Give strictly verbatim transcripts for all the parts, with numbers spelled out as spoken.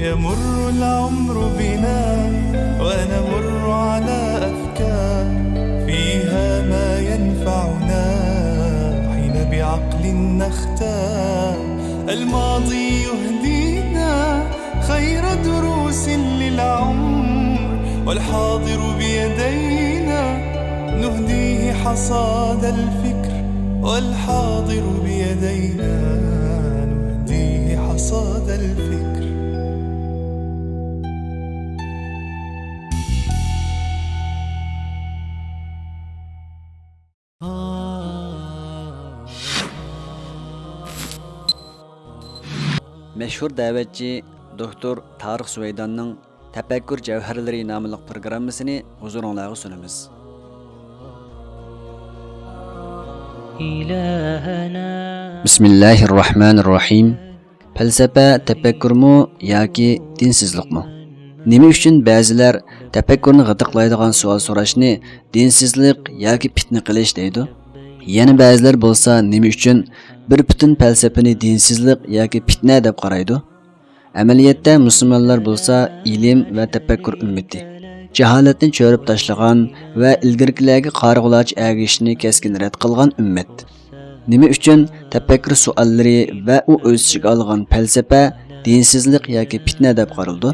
يمر العمر بنا ونمر على أفكار فيها ما ينفعنا حين بعقل نختار. الماضي يهدينا خير دروس للعمر، والحاضر بيدينا نهديه حصاد الفكر، والحاضر بيدينا نهديه حصاد الفكر. مەشھۇر دەۋەتچى دوكتور تارىق سۇۋەيداننىڭ تەپەككۇر جەۋھەرلىرى ناملىق پروگراممىسىنى ھۇزۇرۇڭلارغا سۇنىمىز. بىسمىللاھىررەھمانىررەھىم. پەلسەپە تەپەككۇرمۇ ياكى دىنسىزلىقمۇ؟ نېمە ئۈچۈن بەزىلەر تەپەككۇرنى غىدىقلايدىغان سوئال سوراشنى دىنسىزلىق ياكى پىتنە قىلىش دەيدۇ؟ يەنە بەزىلەر بولسا نېمە ئۈچۈن بىر پۈتۈن پەلسەپىنى دىنسىزلىق ياكى پىتنە دەپ قارايدۇ؟ ئەمەلىيەتتە مۇسۇلمانلار بولسا ئىلىم ۋە تەپەككۇر ئۈممىتى. جاھالەتنى چۆرۈپ تاشلىغان ۋە ئىلگىرىكىلەرگە قارىغۇلارچە ئەگىشىشنى كەسكىن رەت قىلغان ئۈممەت. نېمە ئۈچۈن تەپەككۇر سوئاللىرى ۋە ئۇ ئۆز ئىچىگە ئالغان پەلسەپە دىنسىزلىق ياكى پىتنە دەپ قارىلىدۇ؟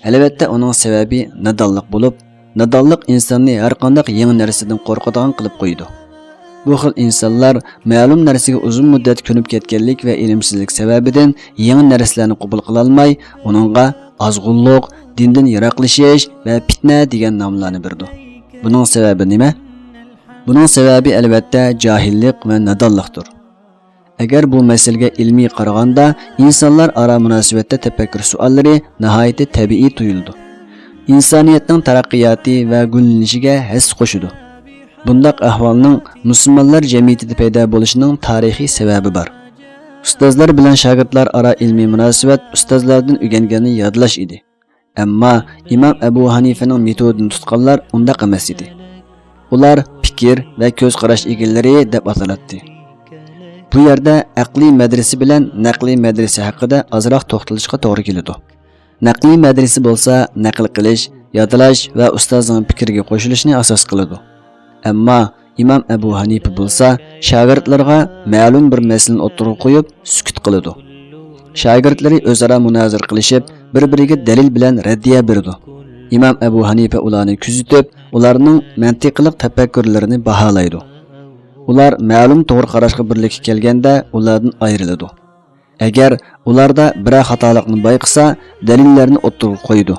ئەلۋەتتە، ئۇنىڭ سەۋەبى نادانلىق بولۇپ، نادانلىق ئىنساننى ھەرقانداق يېڭى نەرسىدىن قورقىدىغان قىلىپ قويىدۇ. بۇ خىل ئىنسانلار مەلۇم نەرسىگە ئۇزۇن مۇددەت كۆنۈپ كەتكەنلىك ۋە ئىلىمسىزلىك سەۋەبىدىن يېڭى نەرسىلەرنى قوبۇل قىلالماي، ئۇنىڭغا ئازغۇنلۇق، دىندىن يىراقلىشىش ۋە پىتنە دېگەن ناملارنى بېرىدۇ. بۇنىڭ سەۋەبى نېمە؟ بۇنىڭ سەۋەبى، ئەلۋەتتە، جاھىللىق ۋە نادانلىقتۇر. ئەگەر بۇ مەسىلىگە ئىلمىي قارىغاندا، ئىنسانلار ئارا مۇناسىۋەتتە تەپەككۇر سوئاللىرى ناھايىتى تەبىئىي تۇيۇلىدۇ. ئىنسانىيەتنىڭ تەرەققىياتى ۋە گۈللىنىشىگە ھەسسە قوشىدۇ. بۇنداق ئەھۋالنىڭ مۇسۇلمانلار جەمئىيىتىدە پەيدا بولۇشىنىڭ تارىخىي سەۋەبى بار. ئۇستازلار بىلەن شاگىرتلار ئارا ئىلمىي مۇناسىۋەت ئۇستازلاردىن ئۆگەنگەننى يادلاش ئىدى. ئەمما ئىمام ئەبۇ ھەنىفىنىڭ مېتودىنى تۇتقانلار ئۇنداق ئەمەس ئىدى. ئۇلار پىكىر ۋە كۆز قاراش ئىگىلىرى دەپ ئاتىلاتتى. بۇ يەردە ئەقلىي مەدرىسە بىلەن نەقلىي مەدرىسە ھەققىدە ئازراق توختىلىشقا توغرا كېلىدۇ. نەقلىي مەدرىسە بولسا نەقىل قىلىش، يادلاش ۋە ئۇستازنىڭ پىكرىگە قوشۇلۇشنى ئاساس قىلىدۇ. ئەمما ئىمام ئەبۇ ھەنىپە بولسا شاگىرتلىرىغا مەلۇم بىر مەسىلىنى ئوتتۇرىغا قويۇپ، سۈكۈت قىلىدۇ. شاگىرتلىرى ئۆزئارا مۇنازىرە قىلىشىپ، بىر-بىرىگە دەلىل بىلەن رەددىيە بېرىدۇ. ئىمام ئەبۇ ھەنىپە ئۇلارنى كۆزىتىپ، ئۇلارنىڭ مەنتىقىلىق تەپەككۇرلىرىنى باھالايدۇ. ئۇلار مەلۇم توغرا قاراشقا بىرلىككە كەلگەندە، ئۇلاردىن ئايرىلىدۇ. ئەگەر ئۇلاردا بىرەر خاتالىقنى بايقىسا، دەلىللەرنى ئوتتۇرىغا قويىدۇ.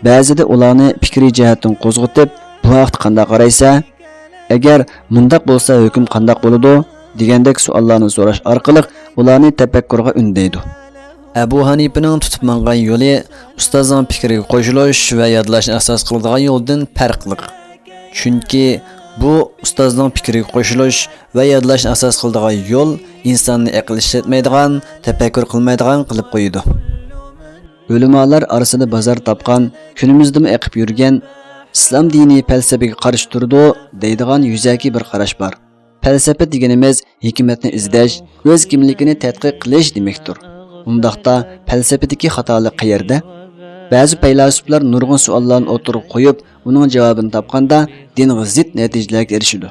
بەزىدە ئۇلارنى پىكرىي جەھەتتىن قوزغىتىپ، بۇ ھەقتە قانداق قارايسەن؟ ئەگەر مۇنداق بولسا، ھۆكۈم قانداق بولىدۇ؟ دېگەندەك سوئاللارنى سوراش ئارقىلىق ئۇلارنى تەپەككۇرغا ئۈندەيدۇ. ئەبۇ ھەنىپىنىڭ تۇتۇپ ماڭغان يولى ئۇستازنىڭ پىكرىگە قوشۇلۇش ۋە يادلاشنى ئاساس قىلىدىغان يولدىن پەرقلىق. چۈنكى بۇ ئۇستازنىڭ پىكرىگە قوشۇلۇش ۋە يادلاشنى ئاساس قىلىدىغان يول ئىنساننى ئەقىل ئىشلەتمەيدىغان، تەپەككۇر قىلمايدىغان قىلىپ قويىدۇ. ئۆلىمالار ئارىسىدا بازار تاپقان، كۈنىمىزدىمۇ ئېقىپ يۈرگەن، ئىسلام دىنى پەلسەپىگە قارشى تۇرىدۇ دەيدىغان يۈزەكى بىر قاراش بار. پەلسەپە دېگىنىمىز ھېكمەتنى ئىزدەش، ئۆز كىملىكىنى تەتقىق قىلىش دېمەكتۇر. ئۇنداقتا پەلسەپىدىكى خاتالىق قەيەردە؟ بەزى پەيلاسوپلار نۇرغۇن سوئاللارنى ئوتتۇرىغا قويۇپ، ئۇنىڭ جاۋابىنى تاپقاندا دىنغا زىت نەتىجىلەرگە ئېرىشىدۇ.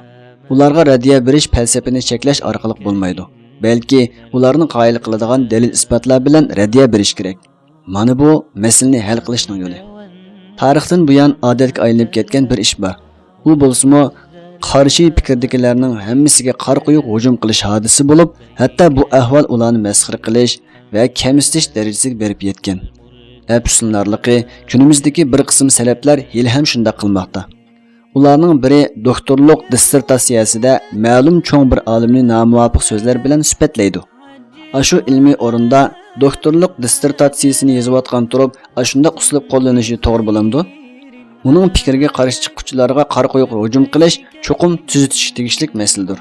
ئۇلارغا رەددىيە بېرىش پەلسەپىنى چەكلەش ئارقىلىق بولمايدۇ، بەلكى ئۇلارنى قايىل قىلىدىغان دەلىل-ئىسپاتلار بىلەن رەددىيە بېرىش كېرەك. مانا بۇ مەسىلىنى ھەل قىلىشنىڭ يولى. تارىختىن بۇيان ئادەتكە ئايلىنىپ كەتكەن بىر ئىش بار. ئۇ بولسىمۇ قارشى پىكىردىكىلەرنىڭ ھەممىسىگە قارا قويۇق ھۇجۇم قىلىش ھادىسىسى بولۇپ، ھەتتا بۇ ئەھۋال ئۇلارنى مەسخىرە قىلىش ۋە كەمسىتىش دەرىجىسىگە بېرىپ يەتكەن. ئەپسۇسلىنارلىقى، كۈنىمىزدىكى بىر قىسىم سەلەپلەر ھېلىھەم شۇنداق قىلماقتا. ئۇلارنىڭ بىرى دوكتورلۇق دىسسېرتاتسىيەسىدە مەلۇم چوڭ بىر ئالىمنى نامۇۋاپىق سۆزلەر بىلەن سۈپەتلەيدۇ. ئاشۇ ئىلمىي ئورۇندا دوكتورلۇق دىسسېرتاتسىيىسىنى يېزىۋاتقان تۇرۇپ، ئاشۇنداق ئۇسلۇب قوللىنىشى توغرا بولامدۇ؟ ئۇنىڭ پىكرىگە قارشى چىققۇچىلارغا قارا قويۇق ھۇجۇم قىلىش چوقۇم تۈزىتىشكە تېگىشلىك مەسىلىدۇر.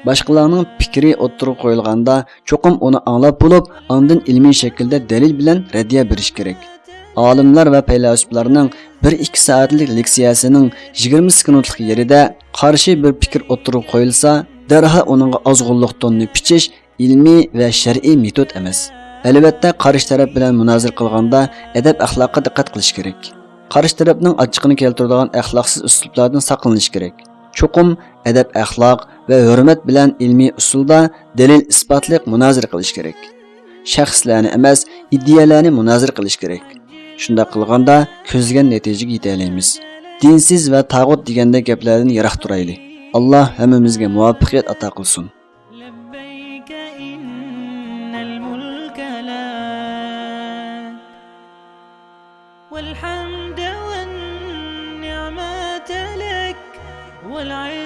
باشقىلارنىڭ پىكرى ئوتتۇرىغا قويۇلغاندا، چوقۇم ئۇنى ئاڭلاپ بولۇپ، ئاندىن ئىلمىي شەكىلدە دەلىل بىلەن رەددىيە بېرىش كېرەك. ئالىملار ۋە پەيلاسوپلارنىڭ بىر ئىككى سائەتلىك لېكسىيەسىنىڭ يىگىرمە سېكۇنتلۇق يېرىدە قارشى بىر پىكىر ئوتتۇرىغا قويۇلسا، دەرھال ئۇنىڭغا ئازغۇنلۇق تونىنى پىچىش ئىلمىي ۋە شەرئىي مېتود ئەمەس. ئەلۋەتتە، قارشى تەرەپ بىلەن مۇنازىرە قىلغاندا ئەدەپ-ئەخلاققا دىققەت قىلىش كېرەك. قارشى تەرەپنىڭ ئاچچىقىنى كەلتۈرىدىغان ئەخلاقسىز ئۇسلۇبلاردىن ساقلىنىش كېرەك. چوقۇم ئەدەپ-ئەخلاق ۋە ھۆرمەت بىلەن ئىلمىي ئۇسۇلدا دەلىل-ئىسپاتلىق مۇنازىرە قىلىش كېرەك. شەخسلەرنى ئەمەس، ئىدىيەلەرنى مۇنازىرە قىلىش كېرەك. شۇنداق قىلغاندا كۆزلىگەن نەتىجىگە يېتەلەيمىز. دىنسىز ۋە تاغۇت دېگەندەك گەپلەردىن يىراق تۇرايلى. ئاللا ھەممىمىزگە مۇۋەپپەقىيەت ئاتا قىلسۇن. لبيك إن الملك لك والحمد والنعمة لك والعز